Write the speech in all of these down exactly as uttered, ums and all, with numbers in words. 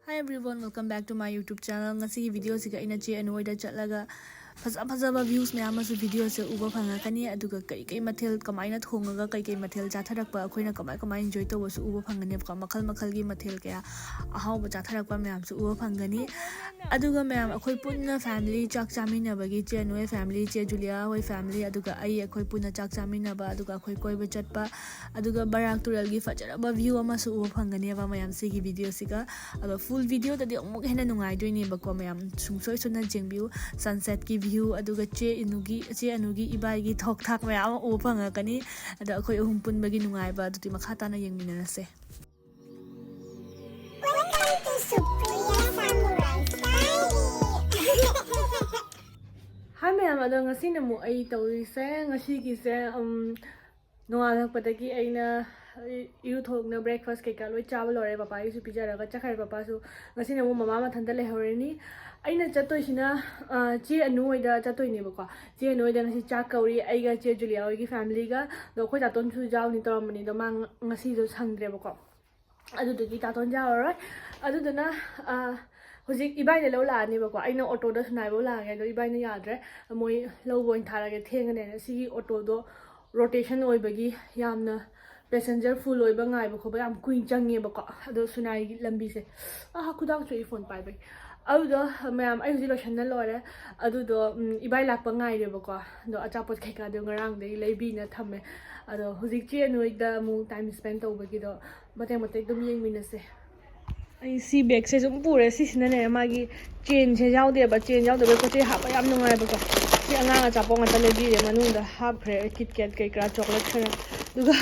Hi everyone, welcome back to my YouTube channel. ꯉꯁꯤꯒꯤ videoꯁꯤꯒ ꯑꯩꯅ ꯆꯦ ꯑꯅꯨ ꯍꯣꯏꯗ ꯆꯠꯂꯒ ꯐꯖ ꯐꯖꯕ views ꯃꯌꯥꯝ ꯑꯃꯁꯨ videoꯁꯦ ꯎꯕ ꯐꯪꯉꯛꯀꯅꯤ꯫ ꯑꯗꯨꯒ ꯀꯩ ꯀꯩ ꯃꯊꯦꯜ, ꯀꯃꯥꯏꯅ ꯊꯣꯡꯉꯒ ꯀꯩ ꯀꯩ ꯃꯊꯦꯜ ꯆꯥꯊꯔꯛꯄ, ꯑꯩꯈꯣꯏꯅ ꯀꯃꯥꯏ ꯀꯃꯥꯏ enjoy ꯇꯧꯕꯁꯨ ꯎꯕ ꯐꯪꯒꯅꯦꯕꯀꯣ꯫ ꯃꯈꯜ ꯃꯈꯜꯒꯤ ꯃꯊꯦꯜ ꯀꯌꯥ, ꯑꯍꯥꯎꯕ ꯆꯥꯊꯔꯛꯄ ꯃꯌꯥꯝꯁꯨ ꯎꯕ ꯐꯪꯒꯅꯤ꯫ ꯑꯗꯨꯒ ꯃꯌꯥꯝ ꯑꯩꯈꯣꯏ ꯄꯨꯟꯅ family ꯆꯥꯛ ꯆꯥꯃꯤꯟꯅꯕꯒꯤ, ꯆꯦ ꯑꯅꯨ ꯍꯣꯏ family, ꯆꯦ ꯖꯨꯂꯤꯌꯥ ꯍꯣꯏ family, ꯑꯗꯨꯒ ꯑꯩ, ꯑꯩꯈꯣꯏ ꯄꯨꯟꯅ ꯆꯥꯛ ꯆꯥꯃꯤꯟꯅꯕ, ꯑꯗꯨꯒ ꯑꯩꯈꯣꯏ ꯀꯣꯏꯕ ꯆꯠꯄ, ꯑꯗꯨꯒ ꯕꯔꯥꯛ ꯇꯨꯔꯦꯜꯒꯤ ꯐꯖꯔꯕ view ꯑꯃꯁꯨ ꯎꯕ ꯐꯪꯒꯅꯦꯕ ꯃꯌꯥꯝ ꯁꯤꯒꯤ videoꯁꯤꯒ꯫ ꯑꯗꯣ full videoꯗꯗꯤ ꯑꯃꯨꯛ ꯍꯦꯟꯅ ꯅꯨꯡꯉꯥꯏꯗꯣꯏꯅꯦꯕꯀꯣ ꯃꯌꯥꯝ, ꯁꯨꯡꯁꯣꯏ ꯁꯣꯏꯅ ꯌꯦꯡꯕꯤꯌꯨ꯫ Sunsetꯀꯤ view, ꯑꯗꯨꯒ ꯆꯦ ꯑꯅꯨꯒꯤ, ꯆꯦ ꯑꯅꯨꯒꯤ ꯏꯕꯥꯏꯒꯤ ꯊꯣꯛ ꯊꯥꯛ ꯃꯌꯥꯝ ꯑꯃ ꯎꯕ ꯐꯪꯉꯛꯀꯅꯤ꯫ ꯑꯗꯣ ꯑꯩꯈꯣꯏ ꯑꯍꯨꯝ ꯄꯨꯟꯕꯒꯤ ꯅꯨꯡꯉꯥꯏꯕ ꯑꯗꯨꯗꯤ ꯃꯈꯥ ꯇꯥꯅ ꯌꯦꯡꯃꯤꯟꯅꯔꯁꯦ꯫ Welcome to Supriya Samurai Style. Hi ꯃꯌꯥꯝ, ꯑꯗꯣ ꯉꯁꯤꯅ ꯑꯃꯨꯛ ꯑꯩ ꯇꯧꯔꯤꯁꯦ, ꯉꯁꯤꯒꯤꯁꯦ, ꯎꯝ, ꯅꯣꯡꯉꯥꯜꯂꯛꯄꯗꯒꯤ ꯑꯩꯅ ꯏꯔꯨꯊꯣꯛꯅ breakfast ꯀꯩꯀꯥ ꯂꯣꯏ ꯆꯥꯕ ꯂꯣꯏꯔꯦ, ꯄꯄꯥꯒꯤꯁꯨ ꯄꯤꯖꯔꯒ ꯆꯠꯈ꯭ꯔꯦ꯫ ꯄꯄꯥꯁꯨ ꯉꯁꯤꯅ ꯑꯃꯨꯛ ꯃꯃꯥ ꯃꯊꯟꯇ ꯂꯩꯍꯧꯔꯅꯤ꯫ ꯑꯩꯅ ꯆꯠꯇꯣꯏꯁꯤꯅ, ꯑ, ꯆꯦ ꯑꯅꯨ ꯍꯣꯏꯗ ꯆꯠꯇꯣꯏꯅꯦꯕꯀꯣ꯫ ꯆꯦ ꯑꯅꯨ ꯍꯣꯏꯗ ꯉꯁꯤ ꯆꯥꯛ ꯀꯧꯔꯤ, ꯑꯩꯒ ꯆꯦ ꯖꯨꯂꯤꯌꯥ ꯍꯣꯏꯒꯤ familyꯒ꯫ ꯑꯗꯣ ꯑꯩꯈꯣꯏ ꯇꯥꯇꯣꯟꯁꯨ ꯌꯥꯎꯅꯤ ꯇꯧꯔꯝꯕꯅꯤ, ꯑꯗꯣ ꯃꯥ ꯉ-, ꯉꯁꯤꯗꯣ ꯁꯪꯗ꯭ꯔꯦꯕꯀꯣ꯫ ꯑꯗꯨꯗꯨꯒꯤ ꯇꯥꯇꯣꯟ ꯌꯥꯎꯔꯔꯣꯏ꯫ ꯑꯗꯨꯗꯨꯅ, ꯑ, ꯍꯧꯖꯤꯛ ꯏꯕꯥꯏꯅ ꯂꯧ ꯂꯥꯛꯑꯅꯦꯕꯀꯣ꯫ ꯑꯩꯅ ꯑꯣꯇꯣꯗ ꯁꯨꯅꯥꯏꯐꯧ ꯂꯥꯛꯑꯒꯦ, ꯑꯗꯣ ꯏꯕꯥꯏꯅ ꯌꯥꯗ꯭ꯔꯦ, ꯃꯣꯏ ꯂꯧꯕ ꯑꯣꯏꯅ ꯊꯥꯔꯒꯦ, ꯊꯦꯡꯉꯅꯦꯅ꯫ ꯁꯤꯒꯤ ꯑꯣꯇꯣꯗꯣ rotation ꯑꯣꯏꯕꯒꯤ ꯌꯥꯝꯅ passenger full ꯑꯣꯏꯕ, ꯉꯥꯏꯕ ꯈꯣꯠꯄ ꯌꯥꯝ ꯀꯨꯏꯅ ꯆꯪꯉꯦꯕꯀꯣ꯫ ꯑꯗꯣ ꯁꯨꯅꯥꯏꯒꯤ ꯂꯝꯕꯤꯁꯦ, ꯑꯥ, ꯈꯨꯗꯥꯡ ꯆꯣꯛꯏ phone ꯄꯥꯏꯕꯒꯤ꯫ ꯑꯗꯨꯗꯣ ꯃꯌꯥꯝ, ꯑꯩ ꯍꯧꯖꯤꯛ ꯂꯣꯏꯁꯟꯅ ꯂꯣꯏꯔꯦ꯫ ꯑꯗꯨꯗꯣ, ꯎꯝ, ꯏꯕꯥꯏ ꯂꯥꯛꯄ ꯉꯥꯏꯔꯦꯕꯀꯣ꯫ ꯑꯗꯣ ꯑꯆꯥꯄꯣꯠ ꯀꯩꯀꯥꯗꯣ ꯉꯔꯥꯡꯗꯒꯤ ꯂꯩꯕꯤꯅ ꯊꯝꯃꯦ꯫ ꯑꯗꯣ ꯍꯧꯖꯤꯛ ꯆꯦ ꯑꯅꯨ ꯍꯣꯏꯗ ꯑꯃꯨꯛ time spend ꯇꯧꯕꯒꯤꯗꯣ ꯃꯇꯦꯛ ꯃꯇꯦꯛ ꯑꯗꯨꯝ ꯌꯦꯡꯃꯤꯟꯅꯁꯦ꯫ ꯑꯩ ꯁꯤ bagꯁꯦ ꯁꯨꯝ ꯄꯨꯔꯦ꯫ ꯁꯤꯁꯤꯅꯅꯦ, ꯃꯥꯒꯤ chainꯁꯦ ꯌꯥꯎꯗꯦꯕ꯫ Chain ꯌꯥꯎꯗꯕ ꯄꯣꯠ ꯆꯩ ꯍꯥꯞꯄ ꯌꯥꯝ ꯅꯨꯡꯉꯥꯏꯕꯀꯣ꯫ ꯁꯤ ꯑꯉꯥꯡ ꯑꯆꯥꯄꯣꯠ ꯉꯥꯛꯇ ꯂꯩꯕꯤꯔꯦ꯫ ꯃꯅꯨꯡꯗ ꯍꯥꯞꯈ꯭ꯔꯦ KitKat ꯀꯩꯀꯔꯥ, chocolate ꯈꯔ꯫ ꯑꯗꯨꯒ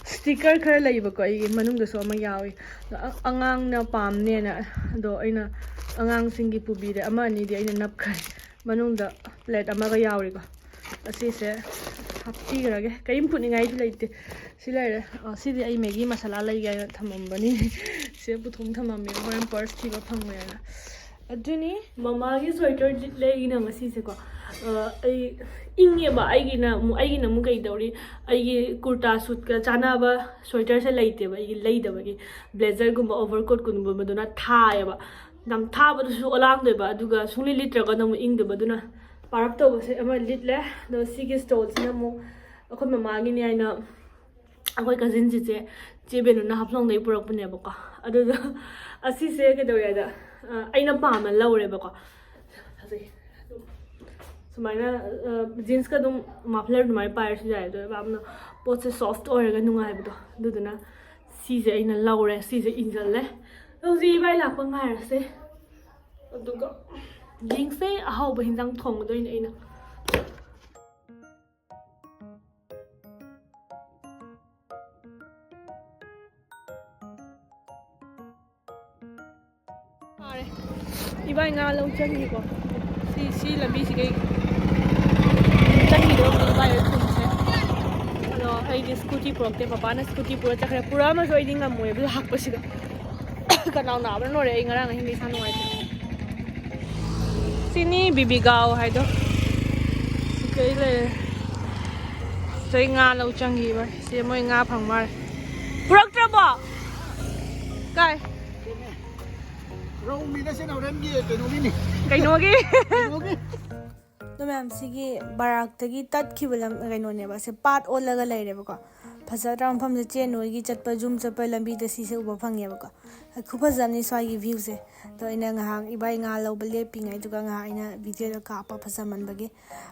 sticker ꯈꯔ ꯂꯩꯕꯀꯣ ꯑꯩꯒꯤ ꯃꯅꯨꯡꯗꯁꯨ ꯑꯃ ꯌꯥꯎꯏ꯫ ꯑꯗꯣ ꯑ-, ꯑꯉꯥꯡꯅ ꯄꯥꯝꯅꯦꯅ꯫ ꯑꯗꯣ ꯑꯩꯅ ꯑꯉꯥꯡꯁꯤꯡꯒꯤ ꯄꯨꯕꯤꯔꯦ꯫ ꯑꯃ ꯑꯅꯤꯗꯤ ꯑꯩꯅ ꯅꯞꯈ꯭ꯔꯦ꯫ ꯃꯅꯨꯡꯗ plate ꯑꯃꯒ ꯌꯥꯎꯔꯤꯀꯣ꯫ ꯑꯁꯤꯁꯦ ꯍꯥꯞꯄꯤꯈ꯭ꯔꯒꯦ꯫ ꯀꯔꯤꯝ ꯄꯨꯅꯤꯡꯉꯥꯏꯗꯤ ꯂꯩꯇꯦ꯫ ꯁꯤ ꯂꯩꯔꯦ꯫ ꯑ, ꯁꯤꯗꯤ ꯑꯩ Maggi ꯃꯁꯥꯂꯥ ꯂꯩꯒꯦ ꯍꯥꯏꯅ ꯊꯝꯃꯝꯕꯅꯤ꯫ ꯁꯤꯗ ꯄꯨꯊꯣꯛ ꯊꯝꯃꯝꯃꯦ, ꯍꯣꯔꯦꯟ purse ꯊꯤꯕ ꯐꯪꯉꯣꯏ ꯍꯥꯏꯅ꯫ ꯑꯗꯨꯅꯤ ꯃꯃꯥꯒꯤ sweater ꯂꯩꯒꯤꯅ ꯉꯁꯤꯁꯦꯀꯣ꯫ ꯑ, ꯑꯩ ꯏꯪꯉꯦꯕ꯫ ꯑꯩꯒꯤꯅ ꯑꯃꯨꯛ ꯑꯩꯒꯤꯅ ꯑꯃꯨꯛ ꯀꯩ ꯇꯧꯔꯤ, ꯑꯩꯒꯤ ꯀꯨꯔꯇꯥ ꯁꯨꯠꯀ ꯆꯥꯟꯅꯕ ꯁ꯭ꯋꯦꯇꯔꯁꯦ ꯂꯩꯇꯦꯕ ꯑꯩꯒꯤ ꯂꯩꯗꯕꯒꯤ꯫ ꯕ꯭ꯂꯦꯖꯔꯒꯨꯝꯕ, ꯑꯣꯚꯔꯀꯣꯠꯀꯨꯝꯕꯗꯨꯅ ꯊꯥꯏꯌꯦꯕ꯫ ꯌꯥꯝ ꯊꯥꯕꯗꯨꯁꯨ ꯑꯣꯂꯥꯡꯗꯣꯏꯕ, ꯑꯗꯨꯒ ꯁꯨꯡꯂꯤꯠ ꯂꯤꯠꯇ꯭ꯔꯒꯅ ꯑꯃꯨꯛ ꯏꯪꯗꯕ꯫ ꯑꯗꯨꯅ ꯄꯥꯔꯞ ꯇꯧꯕꯁꯦ ꯑꯃ ꯂꯤꯠꯂꯦ꯫ ꯑꯗꯣ ꯁꯤꯒꯤ ꯁ꯭ꯇꯣꯜꯁꯤꯅ ꯑꯃꯨꯛ ꯑꯩꯈꯣꯏ ꯃꯃꯥꯒꯤꯅꯤ ꯍꯥꯏꯅ ꯑꯩꯈꯣꯏ ꯀꯖꯤꯟ ꯆꯤꯆꯦ, ꯆꯦ ꯕꯦꯅꯨꯅ ꯍꯥꯐꯂꯣꯡꯗꯒꯤ ꯄꯨꯔꯛꯄꯅꯦꯕꯀꯣ꯫ ꯑꯗꯨꯗ ꯑꯁꯤꯁꯦ ꯀꯩꯗꯧꯋꯦ ꯍꯥꯏꯗ, ꯑ, ꯑꯩꯅ ꯄꯥꯝꯅ ꯂꯧꯔꯦꯕꯀꯣ꯫ ꯐꯖꯩ꯫ ꯁꯨꯃꯥꯏꯅ, ꯑ, ꯖꯤꯟꯁꯀ ꯑꯗꯨꯝ ꯃꯐꯂꯔ ꯑꯗꯨꯃꯥꯏꯅ ꯄꯥꯏꯔꯁꯨ ꯌꯥꯏ꯫ ꯑꯗꯣ ꯌꯥꯝꯅ ꯄꯣꯠꯁꯦ ꯁꯣꯐ ꯑꯣꯏꯔꯒ ꯅꯨꯡꯉꯥꯏꯕꯗꯣ꯫ ꯑꯗꯨꯗꯨꯅ ꯁꯤꯁꯦ ꯑꯩꯅ ꯂꯧꯔꯦ, ꯁꯤꯁꯦ ꯏꯟꯁꯤꯜꯂꯦ꯫ ꯍꯧꯖꯤꯛ ꯏꯕꯥꯏ ꯂꯥꯛꯄ ꯉꯥꯏꯔꯁꯦ꯫ ꯑꯗꯨꯒ ꯌꯦꯡꯁꯦ, ꯑꯍꯥꯎꯕ ꯍꯤꯟꯖꯥꯡ ꯊꯣꯡꯒꯗꯣꯏꯅꯦ ꯑꯩꯅ꯫ ꯐꯥꯔꯦ꯫ ꯏꯕꯥꯏ ꯉꯥ ꯂꯧ ꯆꯪꯈꯤꯀꯣ꯫ ꯁꯤ, ꯁꯤ ꯂꯝꯕꯤꯁꯤꯗꯩ ꯆꯪꯈꯤꯗꯧꯕꯅꯦ ꯏꯕꯥꯏ ꯍꯣꯏ ꯈꯨꯟꯁꯦ꯫ ꯑꯗꯣ ꯑꯩꯗꯤ ꯁ꯭ꯀꯨꯇꯤ ꯄꯨꯔꯛꯇꯦ, ꯄꯄꯥꯅ ꯁ꯭ꯀꯨꯇꯤ ꯄꯨꯔ ꯆꯠꯈ꯭ꯔꯦ꯫ ꯄꯨꯔꯛꯑꯝꯃꯁꯨ ꯑꯩꯗꯤ ꯉꯝꯃꯣꯏꯕ ꯂꯥꯛꯄꯁꯤꯗ꯫ ꯈꯅꯥꯎ ꯅꯥꯕꯅ ꯂꯣꯏꯔꯦ ꯑꯩ, ꯉꯔꯥꯡ ꯑꯍꯤꯡꯗꯤ ꯏꯁꯥ ꯅꯨꯡꯉꯥꯏꯇꯦ꯫ ꯁꯤꯅꯤ ꯕꯤꯕꯤꯒꯥꯎ ꯍꯥꯏꯗꯣ꯫ ꯁꯤꯗꯩ ꯂꯩꯔꯦ꯫ ꯁꯤꯗꯩ ꯉꯥ ꯂꯧ ꯆꯪꯈꯤꯕ꯫ ꯁꯤ ꯃꯣꯏ ꯉꯥ ꯐꯪ ꯃꯥꯜꯂꯦ꯫ ꯄꯨꯔꯛꯇ꯭ꯔꯕꯣ? ꯀꯥꯏ? ꯔꯧ ꯃꯤꯗ ꯁꯤꯅ ꯍꯣꯔꯦꯟꯒꯤ ꯀꯩꯅꯣꯒꯤꯅꯤ꯫ ꯀꯩꯅꯣꯒꯤ? ꯀꯩꯅꯣꯒꯤ? ꯑꯗꯣ ꯃꯌꯥꯝ, ꯁꯤꯒꯤ ꯕꯔꯥꯛꯇꯒꯤ ꯇꯠꯈꯤꯕ ꯂꯝ, ꯀꯩꯅꯣꯅꯦꯕ, ꯁꯤ ꯄꯥꯠ ꯑꯣꯜꯂꯒ ꯂꯩꯔꯦꯕꯀꯣ꯫ ꯐꯖꯗ꯭ꯔꯥ ꯃꯐꯝꯁꯦ? ꯆꯦ ꯅꯣꯏꯒꯤ ꯆꯠꯄ, ꯌꯨꯝ ꯆꯠꯄ ꯂꯝꯕꯤꯗ ꯁꯤꯁꯦ ꯎꯕ ꯐꯪꯉꯦꯕꯀꯣ꯫ ꯈꯨꯐꯖ ꯑꯃꯅꯤ ꯁ꯭ꯋꯥꯏꯒꯤ ꯚ꯭ꯌꯨꯁꯦ꯫ ꯑꯗꯣ ꯑꯩꯅ ꯉꯥꯏꯍꯥꯛ ꯏꯕꯥꯏ ꯉꯥ ꯂꯧꯕ ꯂꯦꯞꯄꯤꯉꯩꯗꯨꯒ ꯉꯥꯏꯍꯥꯛ ꯑꯩꯅ ꯚꯤꯗꯤꯑꯣꯗꯣ ꯀꯥꯞꯄ ꯐꯖꯃꯟꯕꯒꯤ꯫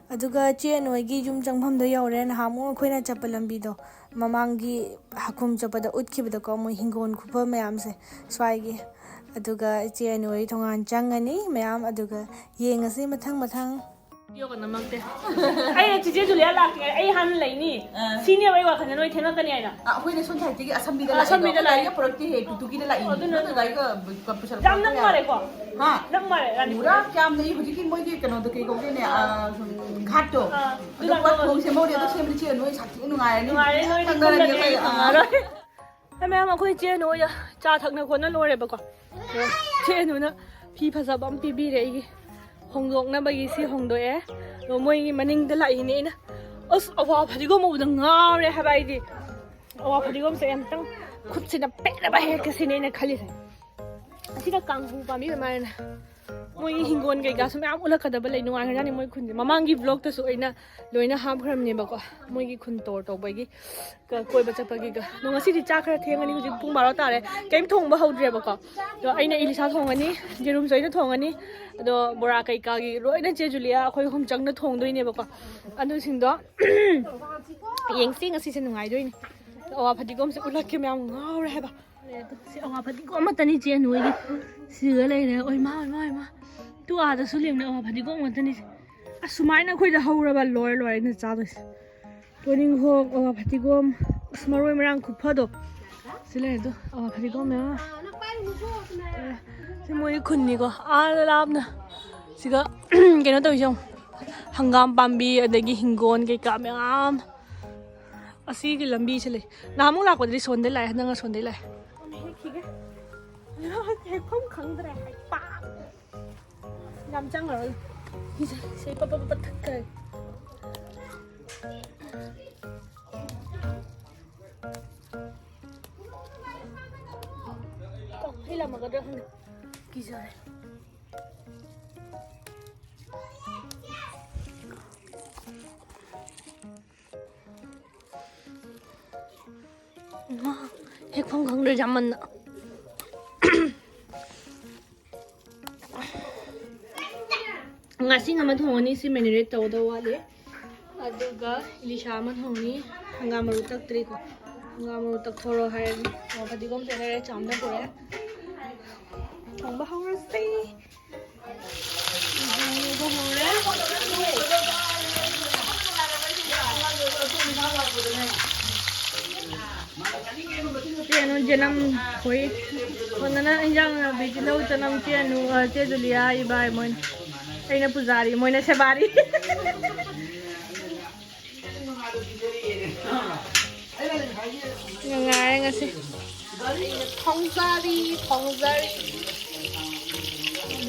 ꯑꯗꯨꯒ ꯆꯦ ꯅꯣꯏꯒꯤ ꯌꯨꯝ ꯆꯪꯐꯝꯗꯣ ꯌꯧꯔꯦ꯫ ꯅꯍꯥꯟꯃꯨꯛ ꯑꯩꯈꯣꯏꯅ ꯆꯠꯄ ꯂꯝꯕꯤꯗꯣ, ꯃꯃꯥꯡꯒꯤ ꯍꯥꯈꯨꯝ ꯆꯠꯄꯗ ꯎꯠꯈꯤꯕꯗꯀꯣ, ꯃꯣꯏ ꯍꯤꯡꯒꯣꯜ ꯈꯨꯐ ꯃꯌꯥꯝꯁꯦ ꯁ꯭ꯋꯥꯏꯒꯤ꯫ ꯑꯗꯨꯒ ꯏꯆꯦ ꯑꯅꯤ ꯍꯣꯏ ꯊꯣꯡꯒꯥꯟ ꯆꯪꯉꯅꯤ ꯃꯌꯥꯝ, ꯑꯗꯨꯒ ꯌꯦꯡꯉꯁꯤ ꯃꯊꯪ ꯃꯊꯪ꯫ ꯚꯤꯗꯤꯑꯣꯒ ꯅꯝꯃꯛꯇꯦ꯫ ꯑꯩꯅ ꯆꯤꯆꯦ ꯖꯨꯂꯤꯌꯥ ꯂꯥꯛꯇ꯭ꯔꯤꯉꯩ ꯑꯩ ꯍꯥꯟꯅ ꯂꯩꯅꯤ꯫ ꯑꯥ꯫ ꯁꯤꯅꯦꯕ ꯑꯩ ꯋꯥꯈꯜꯗ ꯅꯣꯏ ꯊꯦꯡꯉꯛꯀꯅꯤ ꯍꯥꯏꯅ꯫ ꯑ, ꯑꯩꯈꯣꯏꯅ ꯁꯣꯝ ꯁꯥꯏꯠꯇꯒꯤ ꯑꯁꯝꯕꯤꯗ ꯑ, ꯂꯥꯛꯏꯗꯣ꯫ ꯑꯁꯝꯕꯤꯗ ꯑꯩꯈꯣꯏ ꯂꯥꯛꯏ꯫ ꯒꯥꯔꯤꯒ ꯄꯨꯔꯛꯇꯦꯍꯦ, ꯇꯨꯇꯨꯒꯤꯗ ꯂꯥꯛꯏꯅꯦ꯫ ꯑꯗꯨꯅ ꯑꯗꯨ ꯒꯥꯔꯤꯒ ꯄꯨꯁꯜꯂꯛꯄ ꯌꯥꯝ ꯅꯛ ꯌꯥꯔꯣꯏ꯫ ꯃꯥꯜꯂꯦꯀꯣ? ꯍꯥ? ꯅꯛ ꯃꯥꯜꯂꯦ, ꯔꯥꯅꯤ꯫ ꯄꯨꯔꯥ ꯀꯌꯥꯝ ꯅꯛꯏ? ꯍꯧꯖꯤꯛꯀꯤ ꯃꯣꯏꯒꯤ ꯀꯩꯅꯣꯗꯣ ꯀꯩ ꯀꯧꯗꯣꯏꯅꯦ? ꯑ, ꯁꯨꯝ, ꯘꯥꯠꯇꯣ꯫ ꯑꯥ, ꯑꯗꯨ ꯑꯗꯨ ꯄꯨꯔꯥ ꯂꯥꯛꯄ ꯊꯣꯡ ꯁꯦꯝꯍꯧꯔꯤ꯫ ꯑꯗꯨ ꯑꯥ꯫ ꯁꯦꯝꯕꯗꯤ ꯆꯦ ꯅꯣꯏ ꯁꯥꯊꯤꯅ ꯅꯨꯡꯉꯥꯏꯔꯅꯤ꯫ ꯅꯨꯡꯉꯥꯏꯔꯦ, ꯅꯣꯏꯗꯤ ꯈꯪꯅꯔꯅꯤ ꯀꯨꯝꯃꯒ ꯑꯩꯈꯣꯏ, ꯑꯩ ꯑꯥ꯫ ꯐꯪꯉꯔꯣꯏ꯫ ꯍꯦ ꯃꯌꯥꯝ, ꯑꯩꯈꯣꯏ ꯆꯦ ꯅꯣꯏ ꯆꯥ ꯊꯛꯅ ꯈꯣꯠꯅ ꯂꯣꯏꯔꯦꯕꯀꯣ꯫ ꯆꯦ ꯅꯨꯅ ꯐꯤ ꯐꯖꯕ ꯑꯃ ꯄꯤꯕꯤꯔꯦ ꯑꯩꯒꯤ꯫ ꯍꯣꯡꯗꯣꯛꯅꯕꯒꯤ ꯁꯤ ꯍꯣꯡꯗꯣꯛꯑꯦ꯫ ꯑꯗꯣ ꯃꯣꯏꯒꯤ ꯃꯅꯤꯡꯗ ꯂꯥꯛꯏꯅꯦ ꯑꯩꯅ꯫ ꯑꯁ, ꯑꯋꯥ ꯐꯗꯤꯒꯣꯝ ꯎꯕꯗ ꯉꯥꯎꯔꯦ ꯍꯥꯏꯕ ꯑꯩꯗꯤ꯫ ꯑꯋꯥ ꯐꯗꯤꯒꯣꯝꯁꯦ ꯑꯝꯇꯪ ꯈꯨꯠꯁꯤꯅ ꯄꯦꯠꯅꯕ ꯍꯦꯛꯀꯦ ꯁꯤꯅꯦ ꯑꯩꯅ ꯈꯜꯂꯤꯁꯦ꯫ ꯑꯁꯤꯅ ꯀꯥꯡꯍꯧ ꯄꯥꯝꯕꯤ ꯑꯗꯨꯃꯥꯏꯅ꯫ ꯃꯣꯏꯒꯤ ꯍꯤꯡꯒꯣꯜ ꯀꯩꯀꯥꯁꯨ ꯃꯌꯥꯝ ꯎꯠꯂꯛꯀꯗꯕ ꯂꯩ, ꯅꯨꯡꯉꯥꯏꯈ꯭ꯔꯖꯥꯠꯅꯤ ꯃꯣꯏ ꯈꯨꯟꯁꯦ꯫ ꯃꯃꯥꯡꯒꯤ vlogꯇꯁꯨ ꯑꯩꯅ ꯂꯣꯏꯅ ꯍꯥꯞꯈ꯭ꯔꯕꯅꯦꯕꯀꯣ, ꯃꯣꯏꯒꯤ ꯈꯨꯟ tour ꯇꯧꯕꯒꯤ꯫ ꯀ-, ꯀꯣꯏꯕ ꯆꯠꯄꯒꯤꯒ꯫ ꯑꯗꯣ ꯉꯁꯤꯗꯤ ꯆꯥꯛ ꯈꯔ ꯊꯦꯡꯉꯅꯤ, ꯍꯧꯖꯤꯛ ꯄꯨꯡ ꯕꯥꯔꯣ ꯇꯥꯔꯦ, ꯀꯩꯝ ꯊꯣꯡꯕ ꯍꯧꯗ꯭ꯔꯦꯕꯀꯣ꯫ ꯑꯗꯣ ꯑꯩꯅ ꯏꯂꯤꯁꯥ ꯊꯣꯡꯉꯅꯤ, ꯌꯦꯔꯨꯝꯁꯨ ꯑꯩꯅ ꯊꯣꯡꯉꯅꯤ, ꯑꯗꯣ ꯕꯣꯔꯥ ꯀꯩꯀꯥꯒꯤ ꯂꯣꯏꯅ ꯆꯦ ꯖꯨꯂꯤꯌꯥ ꯑꯩꯈꯣꯏ ꯑꯍꯨꯝ ꯆꯪꯅ ꯊꯣꯡꯗꯣꯏꯅꯦꯕꯀꯣ꯫ ꯑꯗꯨꯁꯤꯡꯗꯣ ꯌꯦꯡꯁꯤ, ꯉꯁꯤꯁꯦ ꯅꯨꯡꯉꯥꯏꯗꯣꯏꯅꯤ꯫ ꯑꯋꯥ ꯐꯗꯤꯒꯣꯝꯁꯦ ꯎꯠꯂꯛꯀꯦ ꯃꯌꯥꯝ, ꯉꯥꯎꯔꯦ ꯍꯥꯏꯕ꯫ ꯁꯤ ꯑꯋꯥ ꯐꯗꯤꯒꯣꯝ ꯑꯃꯠꯇꯅꯤ ꯆꯦ ꯅꯣꯏꯒꯤ꯫ ꯁꯤꯒ ꯂꯩꯔꯦ꯫ ꯑꯣꯏꯃꯥ, ꯑꯣꯏꯃꯥ, ꯑꯣꯏꯃꯥ꯫ ꯇꯨ ꯑꯥꯗꯁꯨ ꯂꯩꯕꯅꯦ ꯑꯋꯥ ꯐꯗꯤꯒꯣꯝ ꯉꯥꯛꯇꯅꯤ꯫ ꯑꯁ, ꯁꯨꯃꯥꯏꯅ ꯑꯩꯈꯣꯏꯗ ꯍꯧꯔꯕ ꯂꯣꯏꯔꯦ, ꯂꯣꯏꯔꯦ ꯑꯩꯅ ꯆꯥꯗꯣꯏꯁꯦ꯫ ꯇꯣꯅꯤꯡꯈꯣꯛ, ꯑꯋꯥ ꯐꯗꯤꯒꯣꯝ, ꯑꯁ, ꯃꯔꯣꯏ ꯃꯔꯥꯡ ꯈꯨꯐꯗꯣ꯫ ꯁꯤ ꯂꯩꯔꯦ ꯑꯗꯣ, ꯑꯋꯥ ꯐꯗꯤꯒꯣꯝ ꯃꯌꯥꯝ ꯑꯃ꯫ ꯁꯤ ꯃꯣꯏ ꯈꯨꯟꯅꯤꯀꯣ, ꯑꯥꯗ ꯂꯥꯞꯅ꯫ ꯁꯤꯒ ꯀꯩꯅꯣ ꯇꯧꯔꯤꯁꯦ ꯌꯦꯡꯉꯣ꯫ ꯍꯪꯒꯥꯝ ꯄꯥꯝꯕꯤ, ꯑꯗꯒꯤ ꯍꯤꯡꯒꯣꯜ ꯀꯩꯀꯥ ꯃꯌꯥꯝ꯫ ꯑꯁꯤꯒꯤ ꯂꯝꯕꯤꯁꯦ ꯂꯩ꯫ ꯅꯍꯥꯟꯃꯨꯛ ꯂꯥꯛꯄꯗꯗꯤ ꯁꯣꯟꯗꯩ ꯂꯥꯛꯑꯦ, ꯍꯟꯗꯛꯅ ꯁꯣꯟꯗꯩ ꯂꯥꯛꯑꯦ꯫ ꯍꯦꯛꯐꯝ ꯈꯪꯗ꯭ꯔꯦ, ꯍꯩꯄꯥ꯫ ꯌꯥꯝ ꯆꯪꯉꯔꯣꯏ꯫ ꯁꯤꯁꯦ, ꯁꯤ ꯄꯠ ꯄꯠ ꯄꯠ ꯊꯛꯈ꯭ꯔꯒꯦ꯫ ꯀꯛꯐꯩ ꯂꯥꯝꯃꯛꯀꯗ꯭ꯔꯥ ꯈꯪꯗꯦ꯫ ꯀꯤꯖꯔꯦ꯫ ꯏꯃꯥ, ꯍꯦꯛꯐꯝ ꯈꯪꯗ꯭ꯔꯦ ꯌꯥꯝꯃꯟꯅ꯫ ꯉꯥꯁꯤꯡ ꯑꯃ ꯊꯣꯡꯉꯅꯤ, ꯁꯤ marinate ꯇꯧꯒꯗꯧ ꯋꯥꯠꯂꯤ꯫ ꯑꯗꯨꯒ ꯏꯂꯤꯁꯥ ꯑꯃ ꯊꯣꯡꯉꯅꯤ꯫ ꯍꯪꯒꯥꯝ ꯃꯔꯨ ꯇꯛꯇ꯭ꯔꯤꯀꯣ꯫ ꯍꯪꯒꯥꯝ ꯃꯔꯨ ꯇꯛꯊꯣꯔꯣ ꯍꯥꯏꯔꯅꯤ꯫ ꯑꯣ, ꯐꯗꯤꯒꯣꯝ ꯁꯦ ꯂꯩꯔꯦ, ꯆꯥꯝꯗ ꯄꯨꯔꯦ꯫ ꯊꯣꯡꯕ ꯍꯧꯔꯁꯤ꯫ ꯆꯦꯅꯨ ꯖꯅꯝ ꯈꯣꯏ꯫ ꯁꯣꯝꯗꯅ ꯏꯟꯖꯥꯡ ꯅꯥꯄꯤ, ꯇꯤꯜꯍꯧ, ꯆꯅꯝ, ꯆꯦꯅꯨ, ꯑ, ꯆꯦ ꯖꯨꯂꯤꯌꯥ, ꯏꯕꯥꯏ ꯃꯣꯏꯅ꯫ ꯑꯩꯅ ꯄꯨꯖꯥꯔꯤ, ꯃꯣꯏꯅ ꯁꯦꯕꯥꯔꯤ꯫ ꯅꯨꯡꯉꯥꯏꯔꯦ ꯉꯁꯤ꯫ ꯑꯩꯅ ꯊꯣꯡꯖꯔꯤ, ꯊꯣꯡꯖꯔꯤ꯫